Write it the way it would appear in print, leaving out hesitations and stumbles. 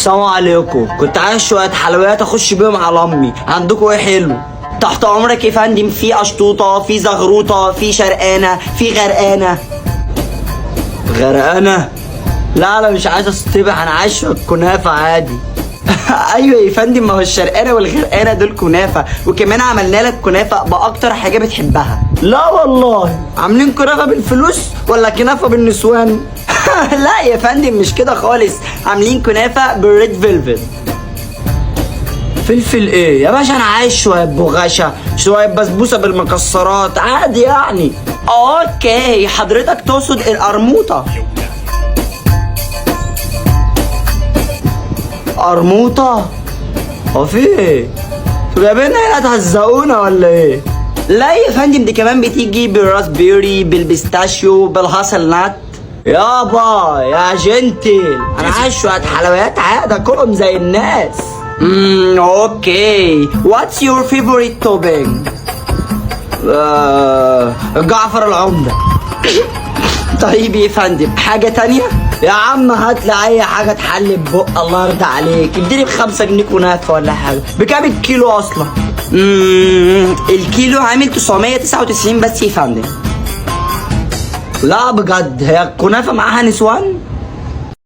السلام عليكم، كنت عايز شوية حلويات اخش بيهم على امي. عندكم ايه حلو؟ تحت امرك يا فندم، في اشطوطه، في زغروطه، في شرقانه، في غرقانة. غرقانة؟ لا انا مش عايز اصطبح، انا عايز شوية كنافه عادي. ايوه يا فندم، ما هو الشرقانه والغرقانه دول كنافه، وكمان عملنا لك كنافه باكتر حاجة بتحبها. لا والله، عاملين كنافه بالفلوس ولا كنافه بالنسوان؟ لا يا فندم مش كده خالص، عاملين كنافه بال red velvet. فلفل ايه يا باشا؟ انا عايز شوية بغاشه، شوية بسبوسه بالمكسرات عادي يعني. okay، حضرتك تقصد القرموطه. قرموطه؟ هو في ايه؟ انتوا جايبيننا هنا تهزقونا ولا ايه؟ لا يا فندم، دي كمان بتيجي بال raspberry، بال pistachio، بال hazelnut. يابا يا gentle، انا عايز شوية حلويات عادي اكلهم زي الناس. okay، what's your favorite topping؟ جعفر العمدة. طيب يا فندم، حاجة تانية؟ يا عم هات لي أي حاجة تحلي ببق، الله يرضى عليك، اديني ب5 جنيه كنافة ولا حاجة. بكام الكيلو أصلا؟ الكيلو عامل 999 بس يا فندم. لا بجد، هي الكنافة معاها نسوان؟